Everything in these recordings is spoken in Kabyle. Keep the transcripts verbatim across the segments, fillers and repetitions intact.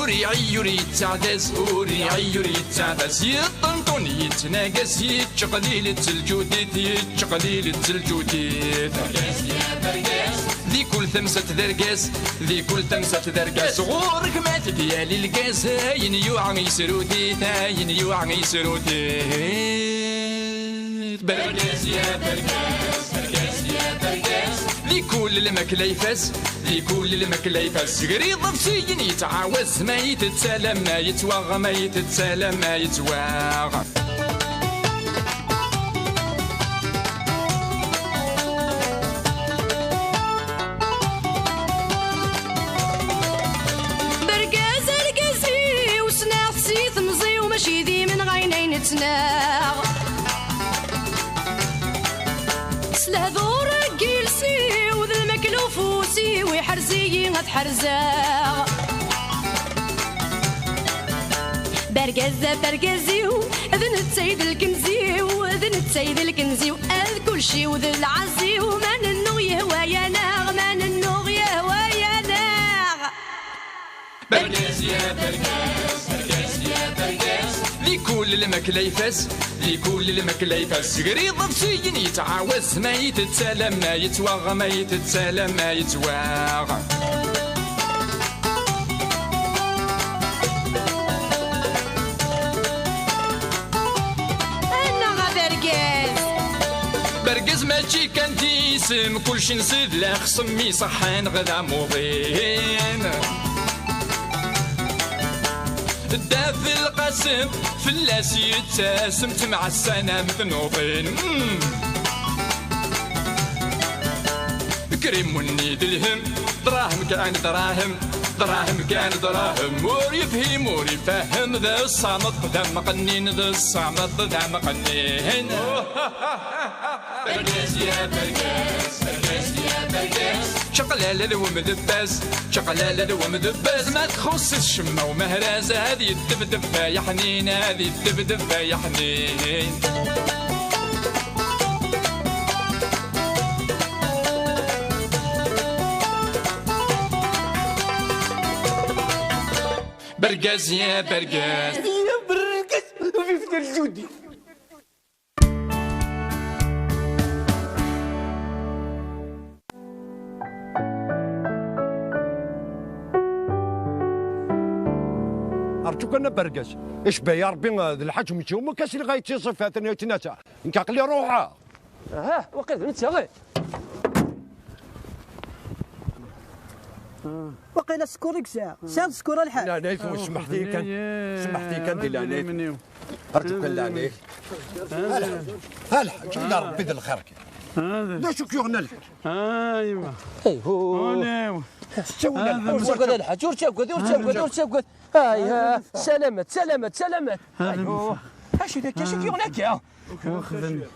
Ur iɛeyyu ur yettaɛdaz, ur iɛeyyu ur yettaɛdaz. Yeṭṭenṭun yettnagas, yettqelil-itt lǧudit, yettqelil-itt lǧudit. Di kul tamsalt d argaz, di kul tamsalt d argaz. Ɣur-k ma t-id-yali lgaz, ayen yuɛa yesrut-it, ayen yuɛa yesrut-it. Bergaz ya bergaz, bergaz ya bergaz. Di kul lmakla ifaz, di kul lmakla ifaz. Ger iḍebsiyen yettɛawaz, ma yettett alamma yettwaɣ, ma yettett alamma yettwaɣ. Bergaz argaz-iw, ssneɣ-t si temẓi-w, mačči d imenɣayen ay nettnaɣ. S lehdur n yiles-iw d lmakla ufus-iw, iḥrez-iyi ad ḥerzeɣ. Bergaz a bergaz-iw, d netta i d lkenz-iw, d netta i d lkenz-iw, ad kulci-w d lɛaz-iw, ma nennuɣ yehwa-yaneɣ, ma nennuɣ yehwa-yaneɣ. Bergaz ya bergaz, bergaz ya bergaz. Di kul lmakla ifaz, di kul lmakla ifaz. Ger iḍebsiyen yettɛawaz, ma yettett alamma yettwaɣ, ma yettett alamma yettwaɣ. Annaɣ a bergaz. Bergaz mačči kan d isem, kulci nsid la xsem iṣeḥḥan ɣ d amuḍin. Dda Belqasem fell-as yettasem, ttemɛassanam tnuḍin. Mm. Krimunni d lhem, dṛahem kan dṛahem, dṛahem kan dṛahem. Ur yefhim ur ifehhem, d ṣṣameṭ d amqennin, d ṣṣameṭ d amqennin. Bergaz ya bergaz, bergaz ya bergaz. Čaqlala d wemdebbaz, čaqlala d wemdebbaz. Ma txuṣṣ-it ccemma umehraz, ad yeddebdeb ay aḥnin, ad yeddebdeb ay aḥnin. Bergaz ya bergaz. Ya bergaz, vive le Judi. Rǧu kan a bergaz. Icba ya Ṛebbi, d lḥaǧ mačči umak asliɣ ay tt-iṣifaten ay tt-nasa. Nekk aql-i ruḥeɣ. Aha, waqil d netta, eh. Waqila sskeṛ i yesɛa. Tesɛiḍ sskeṛ a lḥaǧ? Leɛnayt-nwen, semmḥet-iyi kan. Semmḥet-iyi kan di leɛnayt. Rǧu kan leɛnayt. A lḥaǧ, a lḥaǧ, ila Ṛebbi d lxir kan. D acu k-yuɣen a lḥaǧ? Aywa. Aywa. Ur ttagad a lḥaǧ, ur ttagad, ur ttagad, ur ttagad. Aywa. Salamat, salamat, salamat. Aywa. Acu d akka, acu k-yuɣen akka? Wexden.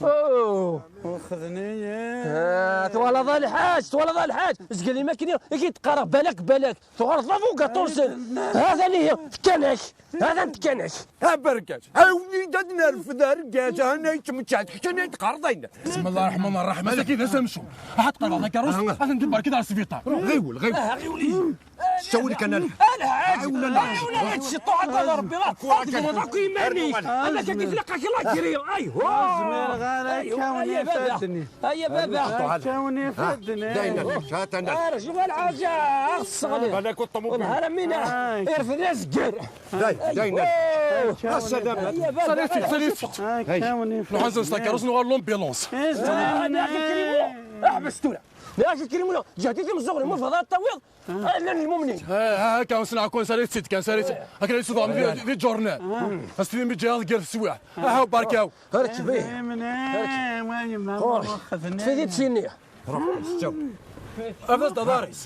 Oh. Wexden-iyi. Ah, twalaḍ a lḥaǧ, twalaḍ a lḥaǧ. Zgel imakni, i k-id-qqareɣ balak, balak. Tuɣaleḍ d abugaṭu-nsen. Ha-t-an ihi, fkan-ak. Ha-t-an fkan-ak. A bergaz, awi-d ad nerfed argaz, hana yettmeččeḥ, kečč hana yettqerḍ ayen. بسم الله الرحمن الرحيم. Ass-agi d ass amcum. Ahat tqerḍeḍ takeṛṛust, ad ten-id-barkeḍ ar sbiṭar. Ɣiwel, ɣiwel. Ɣiwel-iyi. Ssawel kan a lḥaǧ. A lḥaǧ! Ɛiwen a lḥaǧ! Ɛiwen a lḥaǧ! Ciṭuḥ akka d Rebbi, ɣas txedmeḍ akk iman-ik! Amek akka i tlaq-ak la gri! Aywa! Ur zmireɣ ara, aywa, kkawen ifadden-iw. Ay a baba! Kkawen ifadden-iw. Dayen a lḥaǧ, ha-t-an. Arju a lḥaǧ, a ɣ-sseɣli. Balak uṭumubil. Wellah ara mina irfed azger. Dayen, dayen a lḥaǧ. Asalamat. Salut, salut. Kkawen ifadden-iw. Nruḥ ad nsenz takeṛṛust, nuɣal l'ambulance. Ḥbes tura. Nniɣ-ak a Krimuna, ǧehd-it imeẓẓuɣen, ma tebɣiḍ ad t-tawiḍ, llan lmumnin. Akka, ur sneɣ kan, sari-tt-id kan, sari-tt-id. Akken ad yi-tuḍɛem di, di ǧurnal. As-tinim mi ǧǧiɣ deg yir teswiɛt. Aha, barkaw. Rkeb, ih. Ṭṭef-it-id syenni. Ruḥ, s ttawil. Af-as-d aḍar-is.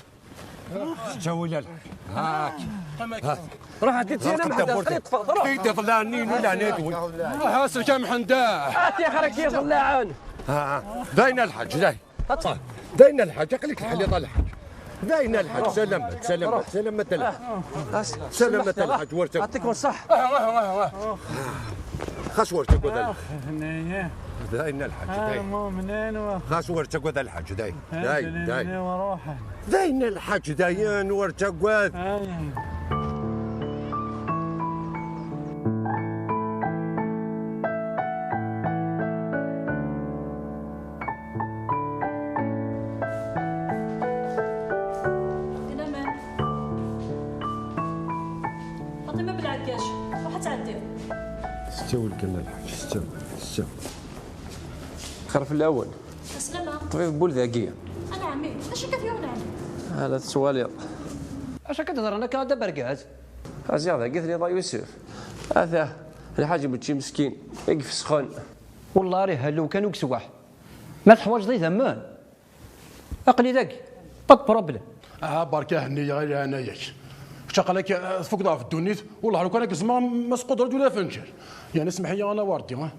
S ttawil a lḥaǧ. Haak. Ruḥ, ad t-id-syenni, ma ḥedd ṭṭfeɣ, ruḥ. Ṭṭef-it-id, ḍlaɛen-inu leɛnayat-nwen. Ruḥ, a selkam ḥendaɛ. Ati axir-agi ḍlaɛen. Ha, ha. Dayen a lḥaǧ, dayen. Dayen a lḥaǧ, aql-ik teḥliḍ a lḥaǧ. Dayen a lḥaǧ, salamat, salamat, salamat a lḥaǧ. Salamat a lḥaǧ, war ttagad. Ɛṭik ṣṣeḥ. Xas war ttagad a lḥaǧ. Dayen a lḥaǧ, dayen. Xas war ttagad a lḥaǧ, dayen. Dayen, dayen. Dayen a lḥaǧ, dayen, war ttagad. Gac, ruḥ ad tɛeddiḍ. Ttawil kan a lḥaǧ, ttawil, ttawil. Xir fell-awen. Aslama. Ṭbib Bul dagi. Anɛam, d acu akka t-yuɣen ɛni? Ala tettwaliḍ. Acu akka d-ḍran akka a Dda Bergaz? Aziɣ dagi tliḍ a Yusef. Ata, lḥaǧ Mečči meskin, i ifesxen. Wellah ar ihallu kan ur yeswaḥ. Ma teḥwaǧeḍ idammen, aql-i dagi. Pas de problème. Ah, berka henni-ya i leɛnaya-k. Kečč aql-ak, eh, tfukeḍ ɣef ddunit, wellah lukan ad k-ẓmeɣ ma s-qudret ula afenǧal. Yeɛni smeḥ-iyi a Nawardi, ah.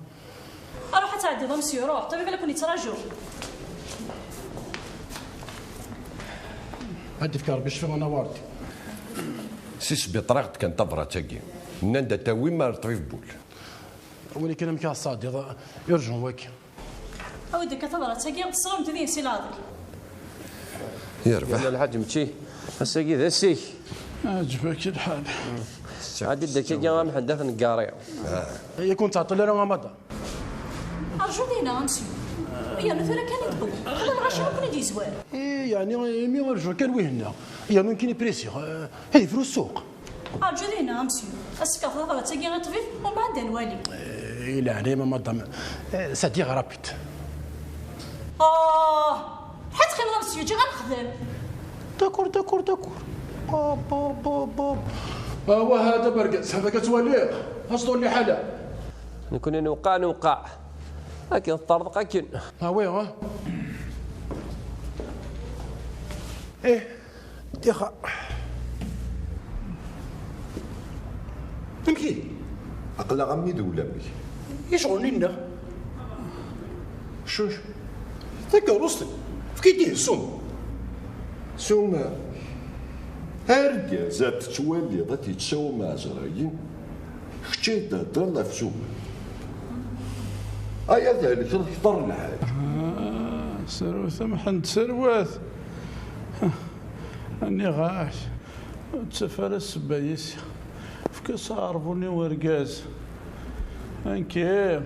Ruḥ ad tɛeddiḍ a Mesyu, ruḥ, ṭṭbib la ken-yettraǧu. Ad d-ifk Rebbi ccfa a Nawardi. Si sbiṭar i ɣ-d-kan tabrat-agi. Nnan-d ad tawim ar ṭṭbib Bul. Wali kan amek ara tesɛeddiḍ urjun waki. Awi-d akka tabrat-agi, tesɣemt deg-s i leɛḍil. Yerbeḥ. Yerna lḥaǧ Mečči, ass-agi d ass-ik. Ɛǧeb-ak lḥal. Ɛeddi-d akkagi a Mḥend At Neggari. Yak ur nettɛeṭṭil ara a madam. Rju dinna a Mesyu. Yernu tura kan i d-wwḍeɣ. Xdem lɣaci akk i d-yezwar. I, yeɛni imi rjuɣ kan wihenna. Yernu nekkini pressiɣ. Eh, ad yefru ssuq. Rǧu dinna a Mesyu. Ad s-fkeɣ tabrat-agi i ṭṭbib, umbeɛd ad nwali. Eh, i leɛnaya-m a madam. Eh, ça ira rapide. Ah! Ḥatt xir a Mesyu, ǧǧiɣ ad nexdem. D'accord, d'accord, d'accord. Hop, hop, hop, hop. Ah, wah, hada bergaz, hada ka twaliḍ. Aẓḍu liḥala. Nekni newqeɛ, newqeɛ. Akken teṭṭerḍeq akken. Ah, oui, ah. Eh. Tixa. Amek ihi? Aql-aɣ am wid ulamek. I ccɣel-nni-nneɣ? Cuc. Takeṛṛust. Efk-iyi-d ihi ssuma. Ssuma. Argaz, ad tettwaliḍ ad t-yettsaw Ɛezrayen. Kečč i d-thedreḍ ɣef ssuma. Ay ad helkeḍ kter lḥaǧ. Ah, serwet a Mḥend, serwet. Nniɣ-ak, ur ttaf ara ssebba yis-i. Efk-as aɛerbun i urgaz. Ankim,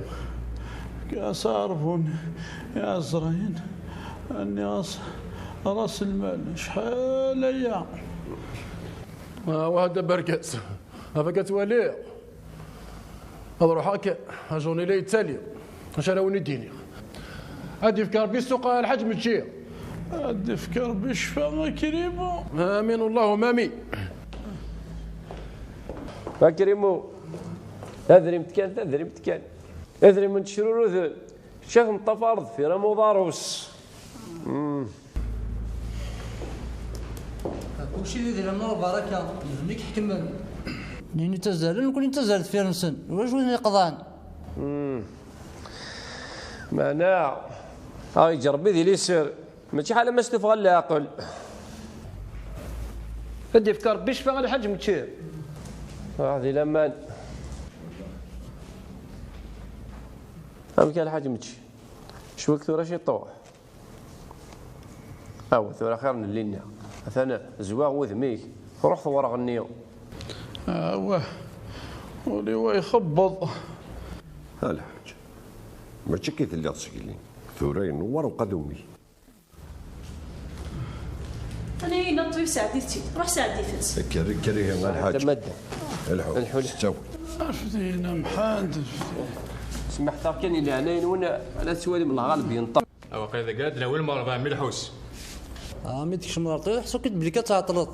efk-as aɛerbun i Ɛezrayen. Nniɣ-as ras lmal, acḥal aya. Ah, wah, d aberkaz. Baba ka twaliḍ. Ad ruḥeɣ kan, ajournée la yettali. Acu ara wen-id-iniɣ? Ad yefk Rebbi ssuq a Lḥaǧ Mečči. Ad yefk Rebbi ccfa a Krimu. Amin, Allahumma amin. A Krimu, tadrimt kan, tadrimt kan. Idrimen ttecruruden. Kečč ad ten-ṭṭafareḍ deffir am uḍarus. Mm. Kulci d idrimen n lbaraka, d nekk ḥekmen. Nini ttazzalen, nekkni nettazzal deffir-nsen. Ulac win iqḍan. Mm. Meɛna, a ɣ-yeǧǧ Rebbi di liser, mačči ḥala ma s-tufɣa n leɛqel. Ad d-yefk Rebbi ccfa a Lḥaǧ Mečči. Ruḥ di laman. Amek a Lḥaǧ Mečči? Cwiq tura ciṭuḥ. Aw, tura xir n llinna. Atan zwiɣ wudem-ik. Ruḥ tewreɣ-nni. Awah, ul-iw a ixebbeḍ. A Lḥaǧ, mačči akka i telliḍ seg lin. Tura inewwer uqadum-ik. Ana yenna ṭṭbib sɛeddit-tt-id. Ruḥ sɛeddit-tt. Kker, kker ihi a Lḥaǧ. Tamadda. Lḥu. Lḥu, lḥu. Ttawil. Afdin a Mḥend, afdin. Smeḥt-aɣ kan i leɛnaya-nwen, la tettwalim lɣaleb yenṭeq. Awaqil dagi ad d-nawi lmeɣreb a ɛemmi Lḥus. Ah, mi d-tkecmeḍ ɣer ṭṭbib, ḥṣu-k-id belli ad tɛeṭṭleḍ.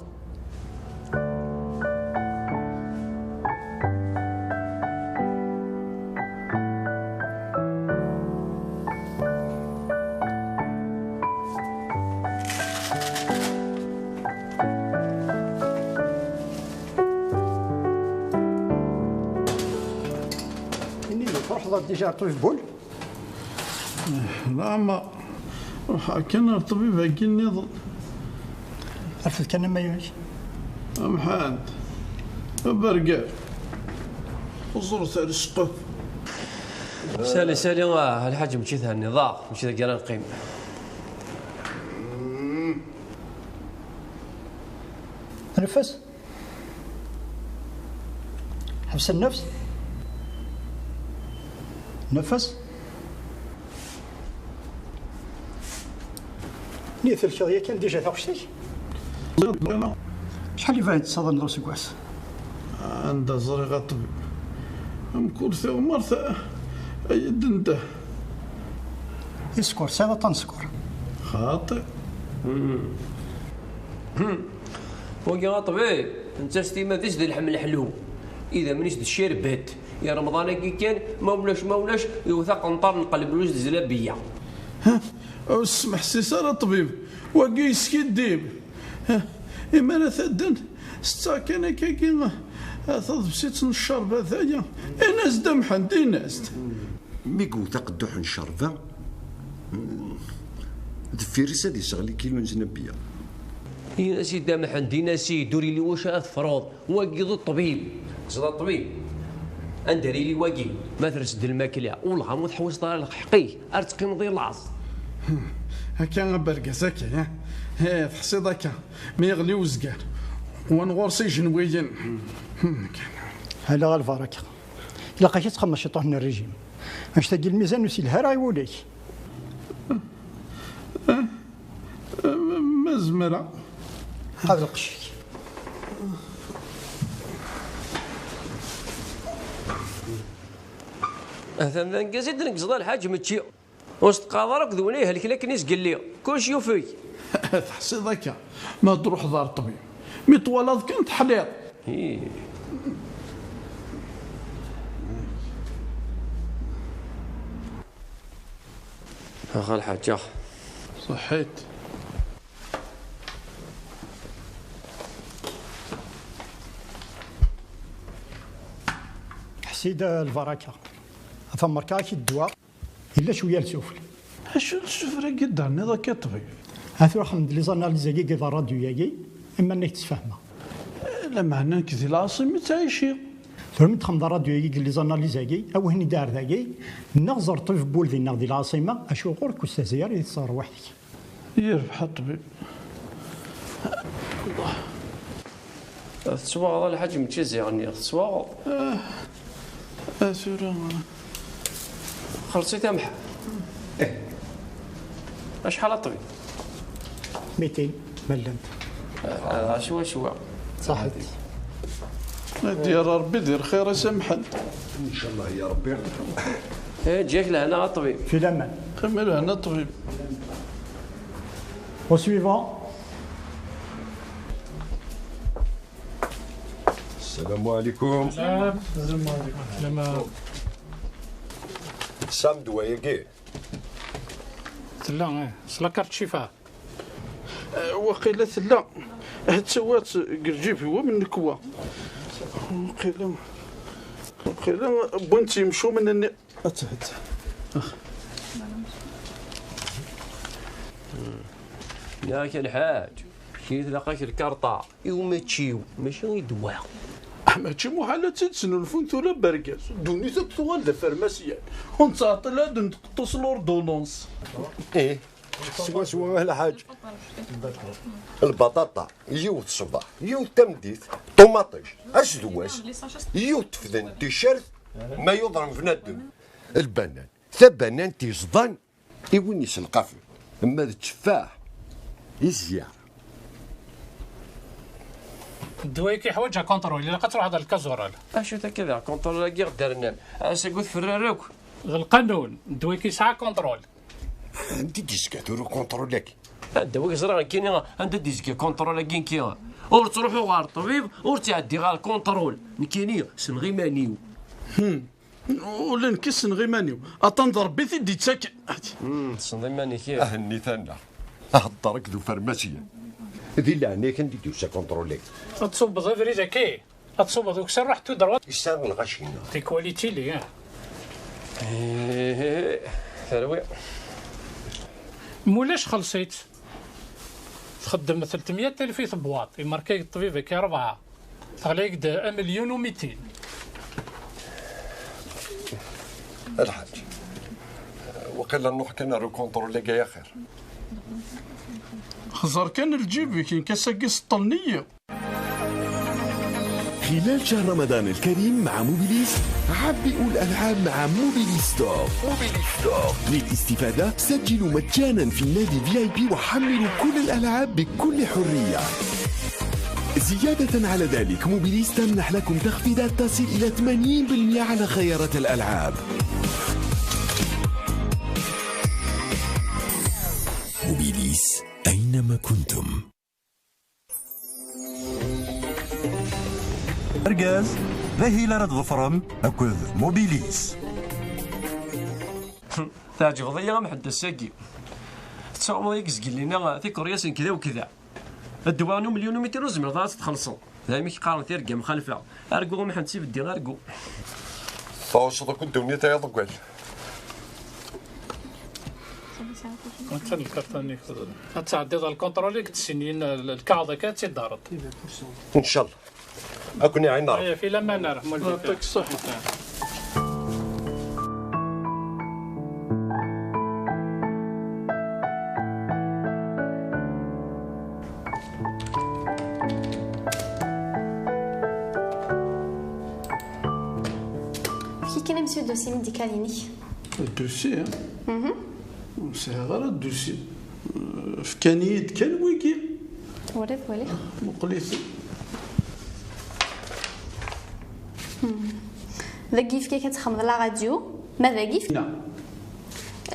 Ini-d, tṛuḥeḍ déjà ar ṭṭbib Bul? Leɛmer. Ruḥeɣ kan ar ṭṭbib-agi nniḍen. Rfed kan amayu-ik. A Mḥend, a Berger, ẓret ar ssqef. Sali, sali, ah, a Lḥaǧ, mačči thenniḍ-aɣ, mačči dagi ara neqqim. Neffes. Ḥbes nnefs. Neffes. Ni telkiḍ yakan déjà taɣect-ik? Acḥal ibaɛed tessaḍneḍ useggas? Anda ẓriɣ a ṭṭbib? Mkul tiɣmert ay d-ndah. Isekkeṛ, sɛiḍ aṭṭan n sskeṛ. Xaṭi. Wagi a ṭṭbib, netta s timmad-is d lḥem leḥlu, idammen-is d ccirbet. I Remḍan-agi kan, ma ulac, ma ulac, iwet aqenṭar n qelbluz d zlabiyya. Ha? Ur smeḥsis ara a ṭṭbib, wagi yeskiddib. Ha? Imi ara t-adden, setteɣ kan akkagi, a, taḍebsit n ccerba daya. Ini-as-d a Mḥend, ini-as-d. Mi yewwet aqedduḥ n ccerba, deffir-is ad iseɣli kilu n zlabiyya. Ini-as-id a Mḥend, ini-as-id, ur yelli wacu ara teffreḍ. Wagi d ṭṭbib. Teẓra ṭṭbib? Anda ara yili wagi? Ma tres-d lmakla, ulɣa ur tḥewseḍ ara lḥeqq-ik, ar teqqimeḍ i laẓ. Akka a bergaz, akka, ha? Ha, teḥsiḍ akka. Mi yeɣli uzgar, qwan ɣur-s ijenwiyen. Ala a lbaraka. Ilaq-ak ad txedmeḍ ciṭuḥ n rrijim. Annect-agi lmizan ur s-yelha ara i wul-ik. Ma zemreɣ. Qbel lqecc-ik. Atan d anegaz i d-negzeḍ a lḥaǧ, mačči. Ur s-teqqareḍ ara akked win ihelken akken i zgelli. Kullec yufeg. Teḥsiḍ akka, ma truḥeḍ ar ṭṭbib, mi twalaḍ kan teḥliḍ. Ih. Ax a lḥaǧ, ax. Ṣeḥḥit. Ḥsi-d a lbaraka. Ata merka-ak i ddwa. Yella cwiya n sufel. Acu n sufel-agi d-terniḍ akka a ṭṭbib? Ha tura xdem-d les analyses-agi deg la radio-agi, iman-ik tesfehmeḍ. Lameɛna nekk di lɛaṣima i ttɛiciɣ. Tura mi d-txedmeḍ la radio-agi deg les analyses-agi, a wihin i d-ar dagi, neɣ ẓer ṭṭbib n wul dinna di lɛaṣima, acu ɣur-k ur stehzi ara i teẓẓar weḥd-k. Yerbeḥ a ṭṭbib. Tettwaɣeḍ a lḥaǧ, mačči ziɣ nniɣ tettwaɣeḍ. Ah, ah, tura. Xelṣit a Mḥend. Eh. Acḥal a ṭṭbib? Mitin, ma llant. Ah, ah, cwa, cwa. Ṣaḥit. Ad d-yerr Rebbi di lxir-is a Mḥend. Incallah ya Rebbi. Eh, ǧǧak lehna a ṭṭbib. Fi laman. Qim i lehna a ṭṭbib. Au suivant. Salam alaikum. Salam. Salam alaikum. Salam. Tesɛam ddwa-agi? Tella, eh, s la carte Shifa. Eh, waqila tella. Hatta-tt deg lǧib-iw am nnekwa. Waqila, waqila wwin-tt yemcumen-nni. Ad tebded. Yak a lḥaǧ, kra tlaq-ak lkarṭa i umačči-w, mačči i ddwa. Amačči muḥal ad tt-id-snulfun tura bergaz. Ddunit akk tuɣal d afarmasyan. Ur nettɛeṭṭil ad nqeṭṭu s l'ordonnance. Ih, swaswa a lḥaǧ. Lbaṭaṭa, yiwet ṣṣbeḥ, yiwet tameddit, ṭumaṭic, ass d wass, yiwet tefdent ticcert, ma yuḍen bnadem. Lbanan, tabanant iẓḍan, i win iselqafen, ma d tteffaḥ, izya. Ddwa-agi yeḥwaǧ akuntrul, ilaq ad truḥeḍ ar lkazural. Acu-t akka d akuntrul-agi i ɣ-d-rnan? Ass-agi ur tferrar akk. D lqanun, ddwa-agi yesɛa akuntrul. Anda i d-yezga tura ukuntrul-agi? Anda wi ẓriɣ nekkini anda d-yezga akuntrul-agi nekki? Ur ttruḥuɣ ɣer ṭṭbib, ur ttɛeddiɣ ɣer lkuntrul. Nekkini ssneɣ iman-iw. Hmm. Ula nekk ssneɣ iman-iw. Aṭan d Rebbi i t-id-yettaken. Hmm, tessneḍ iman-ik, ih. Ah, nnitan-a. Ahedder akked ufermasyan. Di leɛnaya-k, anda i d-yusa akuntrul-agi? Ad tṣubbeḍ abrid-agi. Ad tṣubbeḍ ukessar, ruḥ tout droit. Yesɛa lɣaci-nneɣ. Tikwaliti li, ah. Ih, terwi. Mulac xelṣ-itt. Txeddem telt meyya alef i tebwaḍt, imerka-k ṭṭbib akka rebɛa. Teɣli-ak-d amelyun u mitin. A lḥaǧ, waqila nruḥ kan ar ukuntrul-agi axir. Xẓer kan lǧib-ik, nekk ass-agi seṭṭlen-iyi. خلال شهر رمضان الكريم مع موبيليس، عبئوا الألعاب مع موبيليس ستور. موبيليس ستور. للاستفادة سجلوا مجانا في النادي في آي بي وحملوا كل الألعاب بكل حرية. زيادة على ذلك، موبيليس تمنح لكم تخفيضات تصل إلى ثمانين بالمئة على خيارات الألعاب. موبيليس، أينما كنتم. Argaz, d ahil ara tḍefrem akked Mobilis. Teɛǧbeḍ-iyi a Mḥend ass-agi. Tettɛummuḍ-iyi deg zgelli-nni tikeryas n kda u kda. Ddwa n umelyun u mitin ur tezmireḍ ara ad t-txellṣeḍ. D amek qqaren tirga mxalfa. Argu a Mḥend s ibeddi argu. Tɣucceḍ akk ddunit ay aḍeggal. Ad tɛeddiḍ ɣer lkunṭrul i yettsinyin lkaɣeḍ akka ad tt-id-terreḍ. Ncallah. Ad ken-iɛin Ṛebbi. Aya fi laman ara. Yeɛṭik ṣṣeḥḥa. Efk-iyi kan amsi udusi médical-inek. Adusi? Ur sɛiɣ ara adusi. Fkan-iyi-d kan wigi. Waliḍ, waliḍ. Muqel-it. Dagi yefka-k ad txedmeḍ la radio, ma dagi yefka.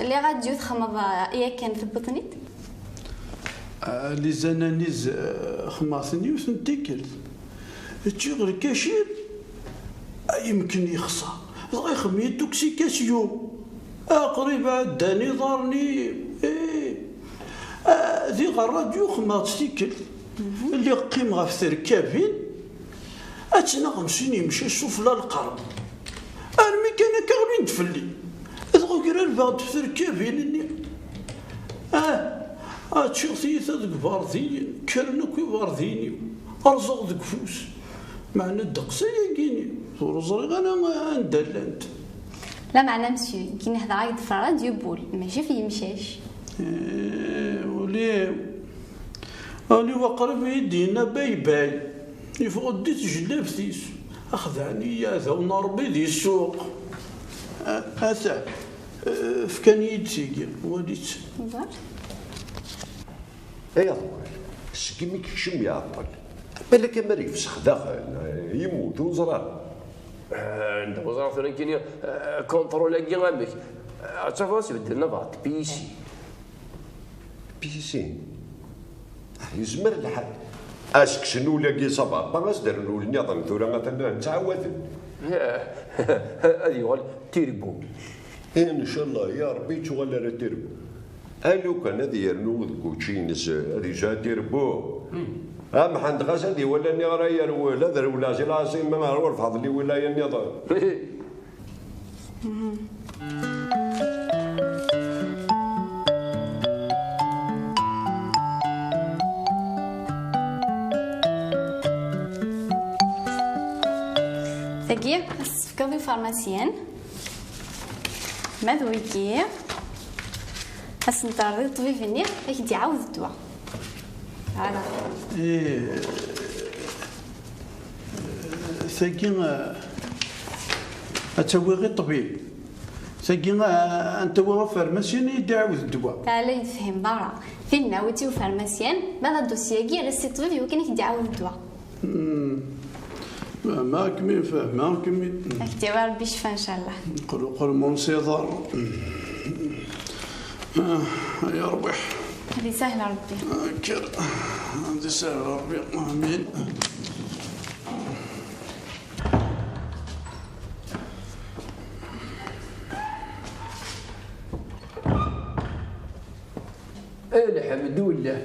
Les radios txedmeḍ yakan tewwiḍ-ten-id? Les analyses xedmeɣ-ten yiwet n tikkelt. Ččiɣ lkacir, yemken yexṣer. Dɣa ixdem-iyi-d tuksication. Aqrib ɛeddan iḍarren-iw. Ih. Diɣ rradyu xedmeɣ-tt tikkelt. Lliɣ qqimeɣ ɣef terkabin, ad ttnaɣen sin yemcac sufella lqerb. Armi kan akka ɣlin-d fell-i. Dɣa ugrarbeɣ-d ɣef terkabin-nni. Ah, ah, ččiɣ tiyita deg iberdiyen, kkren akk iberdiyen-iw, rẓeɣ deg ufus. Meɛna ddeqs ayagi-ni, ur ẓriɣ ara anda llant. Lameɛna, monsieur, nekk nehder-ak-d ɣef rradyu n wul, mačči ɣef yemcac. Eh, ul-iw, ul-iw aqrib i yi-d-yenna baybay, yeffeɣ-d di tjellabt-is. Axedɛen-iyi yiɛdawen n Ṛebbi di ssuq. A-, ata, eh, fkan-iyi-d tigi, wali-tt. Ay aḍewwal, seg imi yekcem iɛeṭṭel. Balak amar yefsex daxel, yemmut, ur neẓri ara. Anda ur ẓriɣ tura nekkini, contrôle-agi amek? Ad tafeḍ ad s-beddlen abeɣ P C. P C? Ah, yezmer lḥal. Ad s-kksen ul-agi s aberṭa, ad s-d-rren ul nniḍen, tura atan ttɛawaden. Ad yuɣal tirbu. Incallah, ya Ṛebbi, yettuɣal ara tirbu. A lukan ad yernu deg wučči-ines, ad yesɛu tirbu. A Mḥend, ɣas ad iwala niɣra yerwel, ad rewleɣ si lɛaṣima ar ur fḥeḍ liwilaya nniḍen. Tagi, ad s-tefkeḍ i ufarmasyan. Ma d wigi, ad sen-terreḍ i ṭṭbib-nni, ad k-d-iɛawed ddwa. Voilà. Eh, tagi, eh, ad tawiɣ i ṭṭbib. Tagi, eh, ad n-tawiɣ afarmasyan i d-iɛawed ddwa. Ala, ur tefhimeḍ ara. Tinna, awi-tt i ufarmasyan, ma d adusyi-agi, err-as i ṭṭbib iwakken ad k-d-iɛawed ddwa. Fehmeɣ-kem-id, fehmeɣ-kem-id. Ad k-d-yawi Rebbi ccfa, ncallah. Qlu qlu ma ur nsiḍ ara. Ah, ay Rebbi. Ad isahel Rebbi. Kker. Ad isahel Rebbi. Amin. Alḥemdullah,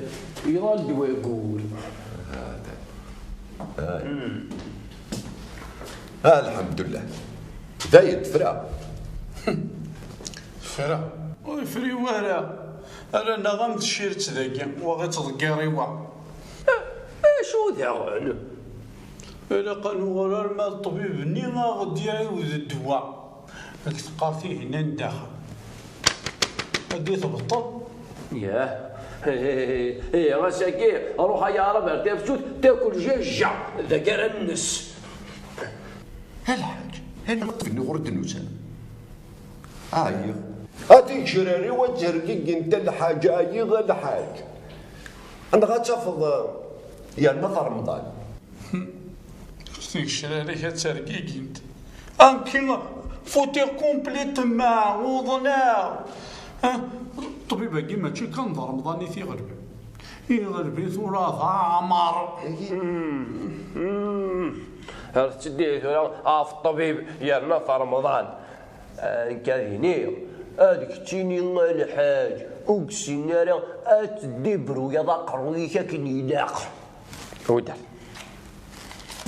iḍal-d waggur. Ah, lḥemdullah. Dayen tefra. Tefra? Ur yefri wara. Rran-aɣ am tcirt dagi, wa ɣ-ittḍeggir i wa. Acu daɣen? Ilaq ad nuɣal arma d ṭṭbib-nni a ɣ-d-iɛiwed ddwa. Ad teqqar tihinna n daxel. Ad d-tebṭel. Yah. Ih, ass-agi, ruḥ ay aɛrab ar tafsut, takul jajja, d agaran-nnes. A lḥaǧ, a lḥaǧ. Ur d-nusa. Ɛyiɣ. A tigecrar-iw ad ttergigint a lḥaǧ, ɛyiɣ a lḥaǧ. Neɣ ad tafeḍ, yerna-t Remḍan. Tigecrar-ik ad ttergigint. Anki, futi complètement, uḍneɣ. Ha? Ṭṭbib-agi mačči kan d Remḍan i t-iɣelben. Iɣelb-it ula d Ɛmer. Ar tetteddi tura ɣef ṭṭbib yerna ɣef Remḍan. Nekk ad iniɣ, ad keččini a lḥaǧ, ur yessin ara ad tdibruyaḍ aqerruy-ik akken ilaq. Hudder.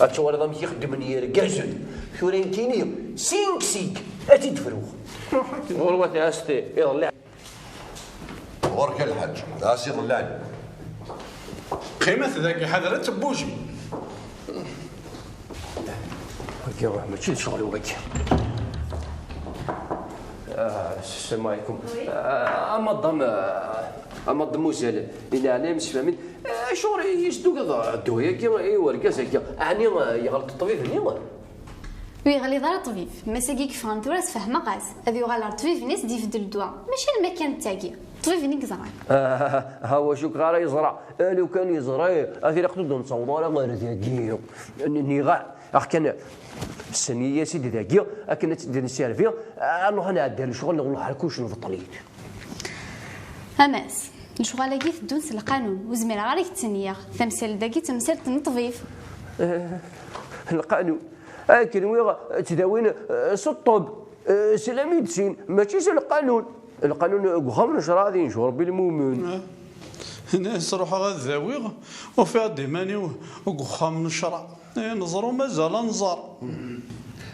Ad twaliḍ amek i xeddmen yergazen. Tura nekkini, sink sink, ad t-id-fruɣ. Ɣur-wat a Asti, iḍelli. Ɣur-k a lḥaǧ, a Si Ḍellan. Qqimet dagi, ḥadret tebbuji. Wagi, mačči d ccɣel wagi. Ah, السلام عليكم. Oui. Ah, a madame, ah, a mademoiselle, di leɛnaya-m sefhem-iyi-d, ah, acuɣer i s-d-tugiḍ ddwa-agi i urgaz-agi? Ɛni, ah, yeɣleḍ ṭṭbib-nni? Ur yeɣliḍ ara ṭṭbib. Mass-agi i yeffɣen tura sfehmeɣ-as. Ad yuɣal ar ṭṭbib-nni ad s-d-ibeddel ddwa. Mačči am wakken d tagi. Ṭṭbib-nni i yeẓran. Ah, ha, wacu ara yeẓra? A lukan yeẓra, ad ilaq ur d-nettaweḍ ara ɣer dagi. N-, niɣ ax kan, ssani-yas-id dagi, akken ad tt-id-nservi, ad nruḥ ad nɛeddi ar lecɣal, neɣ nruḥ ar kullec nbeṭṭel-it. A Mass, lecɣal-agi teddun s lqanun, ur zmireɣ ara ad k-ttenyeɣ. Tamsalt-agi d tamsalt n ṭṭbib. Eh, lqanun. Akken wiɣ ttdawin, eh, s ṭṭeb, eh, s la médecine, mačči s lqanun. Lqanun deg uxxam n ccṛeɛ ad yenǧu Ṛebbi lmumen. Ini-as ruḥeɣ ad dawiɣ, ufiɣ-d iman-iw deg uxxam n ccṛeɛ. Eh, neẓru mazal ad nẓer.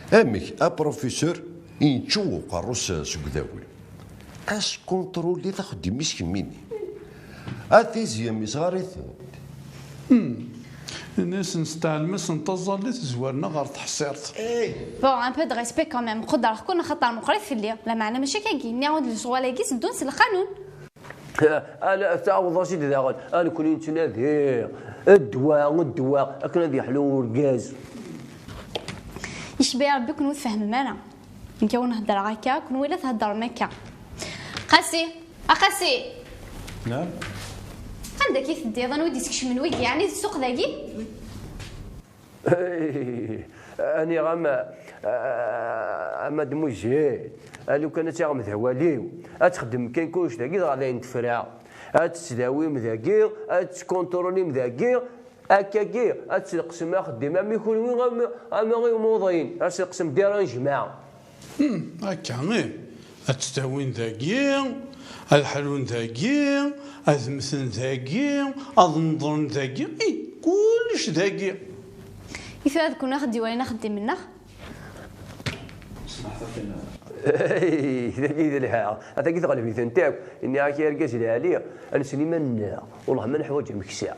Amek, a professeur, i yečču uqerru-s seg udawi? Askunṭruli taxeddim-is kemmini. A tizi-m isɣar-itent. Hmm. Ini-asen s tɛelma-sen taẓallit zwaren-aɣ ɣer teḥṣirt. Bon, un peu de respect quand même. Qudreɣ-ken axaṭer meqqrit fell-i. Lameɛna mačči akkagi. Nniɣ-awen-d lecɣal-agi tteddun s lqanun. Ala, taweḍ-as-id daɣen. A nekkni nettnadi ddwa, ddwa, akken ad yeḥlu urgaz. Yecba Rebbi ken ur tfehmem ara. Nekk a wen-heddreɣ akka, kenwi la theddrem akka. Qasi! A Qasi! Naam? Anda akka i teddiḍ? Anwa i d-iskecmen wigi? Ɛni d ssuq dagi? Aniɣ ama, a mademoiselle, a lukan ad taɣem d awal-iw, ad txeddmem kan kullec dagi, dɣa dayen tefra. Ad tettdawim dagi, ad tettkunṭrulim dagi, akkagi ad tleqsem axeddim, ami kunwi, ama, ama imuḍin, ad tleqsem dérangement. Hmm, akka, ih. Ad ttdawin dagi, ad ḥlun dagi, ad mmten dagi, ad neḍren dagi, ih, kullec dagi. I tura d kunwi ad ɣ-d-iwalin axeddim-nneɣ? Ey, dagi d lḥeq. Atagi teɣleb-itent akk. Nniɣ-ak, argaz lɛali, ad nessen iman-nneɣ. Wellah ma neḥwaǧ ameksa.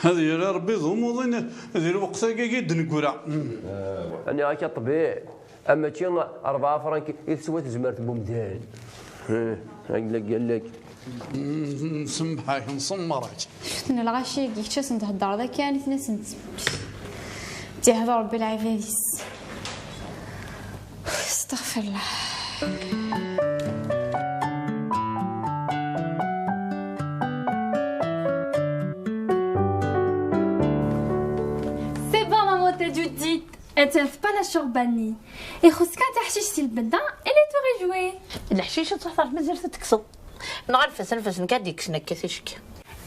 Ad yerr Rebbi d umuḍin di lweqt-agi i d-neggra. Nniɣ-ak a ṭṭbib, a mačči rebɛa frank i teswa tezmert n umdan. Ih, allak, allak. Nsemmeḥ-ak, nsemmeṛ-ak. Cwiṭ n lɣaci-agi, kečč ad sen-thedreḍ akka, nitni ad sen-, d-ihder Rebbi lɛibad-is. Astaɣfirullah. C'est bon, maman, t'as dû dire. Attan tebda la cchurba-nni. Ixuṣ kan taḥcict i lbenna, elle est tout réjouie. Leḥcic ad teḥḍer mazal ad t-tekkseḍ. Neɣ anef-as, anef-as, nekk ad d-yekksen akka ticki.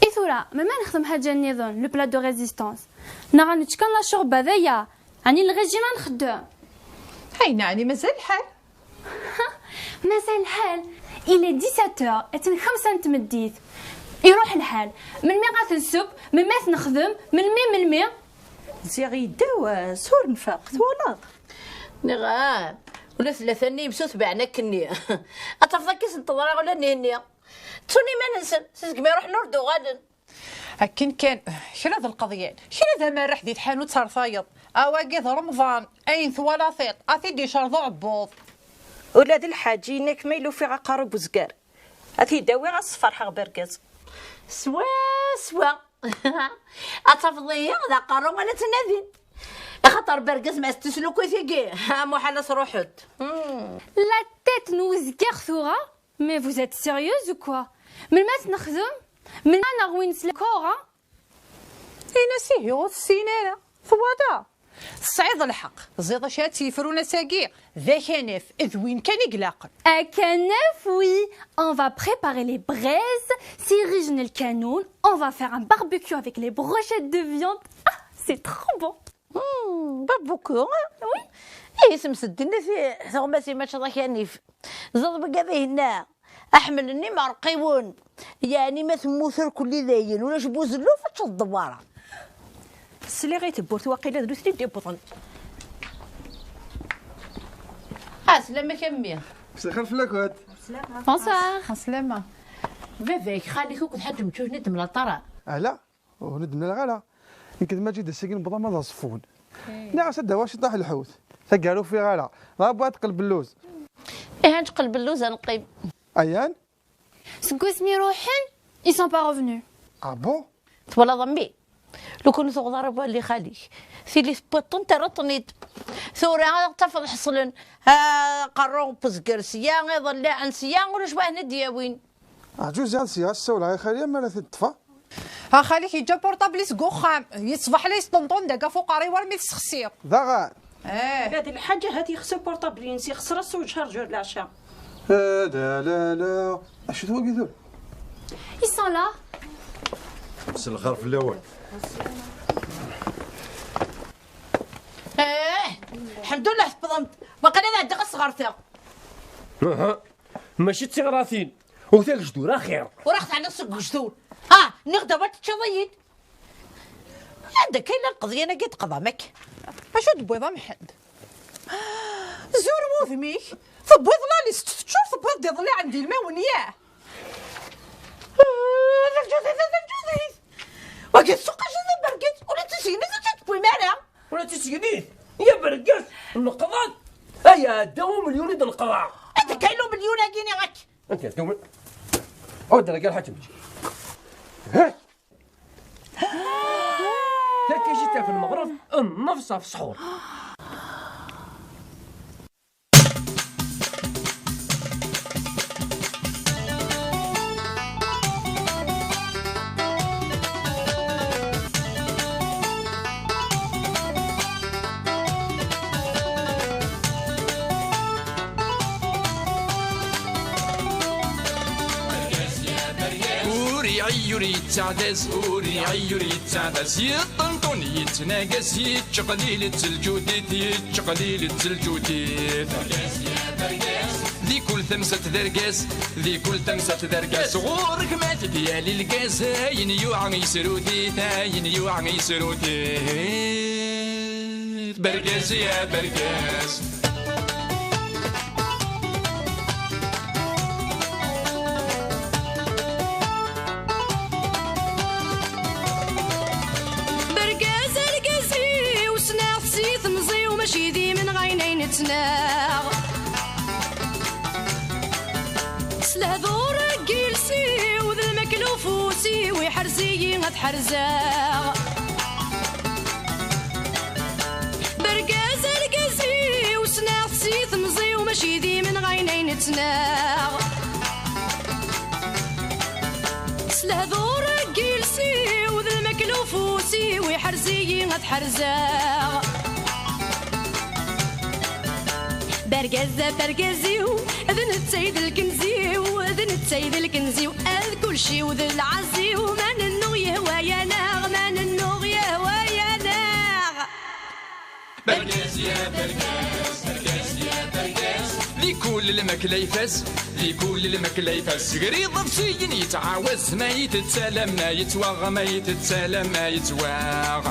I tura, melmi ad nexdem ḥaǧa nniḍen, le plat de résistance? Neɣ ad nečč kan la cchurba d aya? Ɛni le régime ad nxeddem? Ayen ɛni mazal lḥal? Mazal lḥal. Il est dix-sept heures, attan xemsa n tmeddit. Iruḥ lḥal. Melmi ad t-nṣubb? Melmi ad t-nexdem? Melmi, melmi? Ziɣ yedda wass, ur nfaq, twalaḍ? Nniɣ-am, ula d tlata-nni yemsutbiɛen akkenni. Ad tafeḍ akka i sen-teḍra ula d nihenni. Ttun iman-nsen, si segmi ruḥen ur d-uɣalen. Akken kan, kra d lqeḍyan, kra d amerreḥ di tḥanut ar tayeḍ. Awagi d Remḍan, ayen twala tiṭ, a t-id-icerḍ uɛebbuḍ. Ula d lḥaǧ, yenna-k ma yella ufiɣ aqerru n uzgar, a t-id-awiɣ, ad s-ferḥeɣ bergaz. Swaswa. Ad tafeḍ-iyi d aqerru wala ttnadin. Axaṭer bergaz ma s-teslukuy tigi, a muḥal ad truḥ-d. Hmm. La tête n uzgar tura? Mais vous êtes sérieuse ou quoi? Melmi ad t-nexdem? Melmi ad naɣ win s la kora? Ini-as ihi ur tessin ara. Twala? Tesɛiḍ lḥeqq, ẓiḍ acu ara tt-yefrun ass-agi, d akanaf, d win kan i ilaqen. Akanaf, oui. On va préparer les braises, sirij n lkanun, on va faire un barbecue avec les brochettes de viande. Ah, c'est trop bon. Hmm, barbecue, hein? Oui. Ihi, semsed-d-nni tuɣmas-im mačči d akanif. Ẓeḍ wigad ihenna. Aḥemmel-nni merqiwen. Yeɛni ma temmut irkelli dayen, ulac buzelluf, ad teččeḍ ddewwara. Sliɣ i tewwurt, waqila d nutni d-iwwḍen. Ah, sslam-ak a mmi. Mselxir fell-akent. Bonsoir. Aslama. Baba-k, xali-k akked Ḥaǧ Meččuj-nni d-mlaṭara. Ala, ur d-mlaleɣ ara. Nekk d Maǧid ass-agi newweḍ ama d aẓeffun. Nniɣ-as ad d-awiɣ ciṭṭaḥ lḥut. Taggar ur fiɣ ara. Dɣa wwiɣ-d qelb n lluz. Ih, ad neqqel belluza neqqim. Ayan? Seg wasmi ruḥen, ils sont pas revenus. Ah bon? Twalaḍ a mmi? Lukan ur tuɣeḍ ara awal i xali-k, tili tewwiḍ-ten, terriḍ-ten-id. Tura ad tafeḍ ḥeṣlen. Ah, qerru n uzger sya, iḍellaɛen sya, ulac waḥed ad d-yawin. Ɛǧuziɣ ad sya ad ssawleɣ i xali mi ara t-id-ṭṭfeɣ. A xali-k yeǧǧa portable-is deg uxxam, yeṣbeḥ la yesṭenṭun deg ɣef uqerri war mi t-ssexsiɣ. Daɣen. Eh. Hadi lḥaǧa, hadi yexsi portable-ines, yexṣer ass-a u chargeur leɛca. Eh, la, la, la. Acu-t wagi tura? Ils sont là. Mselxir fell-awen. Eh, lḥemdullah tewwḍem-d. Waqila ad ɛeddiɣ ass ɣer ta. Aha. Mačči d tiɣratin. U tagejdur axir. Ur aɣ-teɛniḍ seg ugejdur. Ah, nniɣ-d awal teččiḍ-iyi-d. Anda akka yella lqeḍyan-agi d-teqḍam akka? Acu d-tewwiḍ a Mḥend? Zur wudem-ik, tewwiḍ lalis teččur, tewwiḍ-d iḍelli ɛend ilmawen, yah? Ah, d lǧudit, d lǧudit. Wagi tsuqac d abergit, ula d tisegnit ur tt-id-tewwim ara. Ula d tisegnit, ya bergis, neqḍan. Ay, ɛedda umelyun i d-neqḍa. Anta kaylu melyun-agi-ni akk? Anta kaylu? Oh, da, lḥaǧa. Ha? Takajit ɣef lmeɣreb, nnefs ɣef ṣṣḥur. Ur iɛeyyu, ur yettaɛdaz, ur iɛeyyu, ur yettaɛdaz. Yeṭṭenṭun, yettnagas, yettqelil-itt lǧudit, yettqelil-itt lǧudit. Di kul tamsalt d argaz, di kul tamsalt d argaz. Ɣur-k ma t-id-yali lgaz, ayen yuɛa yesrut-it, ayen yuɛa yesrut-it. Bergaz ya bergaz. Bergaz argaz-iw, ssneɣ-t si temẓi-w, mačči d imenɣayen ay nettnaɣ. S lehdur n yiles-iw, d lmakla ufus-iw, iḥrez-iyi ad ḥerzeɣ. Bergaz argaz-iw, ssneɣ-t si temẓi-w, mačči d imenɣayen ay nettnaɣ. S lehdur n yiles-iw, d lmakla ufus-iw, iḥrez-iyi ad ḥerzeɣ. Bergaz ɣef argaz-iw, d netta i d lkenz-iw, d netta i d lkenz-iw, ad kulci-w d lɛaz-iw, ma nennuɣ yehwa-yaneɣ, ma nennuɣ yehwa-yaneɣ. Bergaz ya bergaz, bergaz ya bergaz. Di kul lmakla ifaz, di kul lmakla ifaz. Gri ḍebsiyen yettɛawaz, ma yettala, ma yettwaɣ, ma yettala, ma yettwaɣ.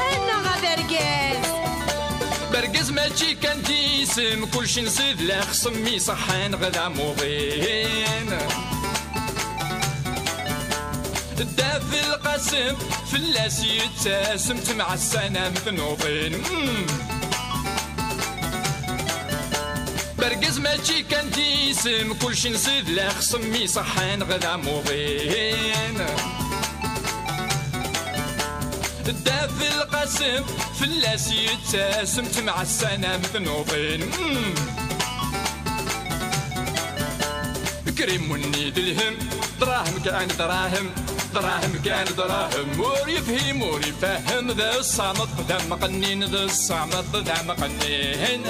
Annaɣ a bergaz! Bergaz mačči kan d isem, kulci nsid la xsem iṣeḥḥan ɣ d amuḍin. Dda Belqasem, fell-as yettasem, temɛassanam tnuḍin. Mm. Bergaz mačči kan d isem, kulci nsid la xsem iṣeḥḥan ɣ d amuḍin. Dda Belqasem, fell-as yettasem, temɛassanam tnuḍin. Mm. Rimunni d lhem, dṛahem kan dṛahem, dṛahem kan dṛahem. Ur yefhim, ur ifehhem, d ṣṣamṭ d amqennin, d ṣṣamṭ d amqennin.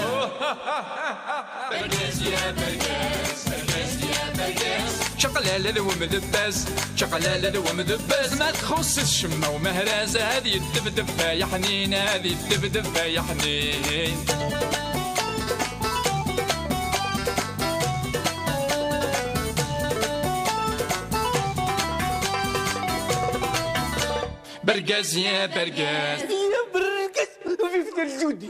Bergaz ya bergaz, bergaz ya bergaz. Čaqlala d wemdebbaz, čaqlala d wemdebbaz. Ma txuṣṣ ccemma umehraz, ad yeddebdeb ay aḥnin, ad yeddebdeb ay aḥnin. Bergaz ya bergaz. Ya bergaz, vive le Judi.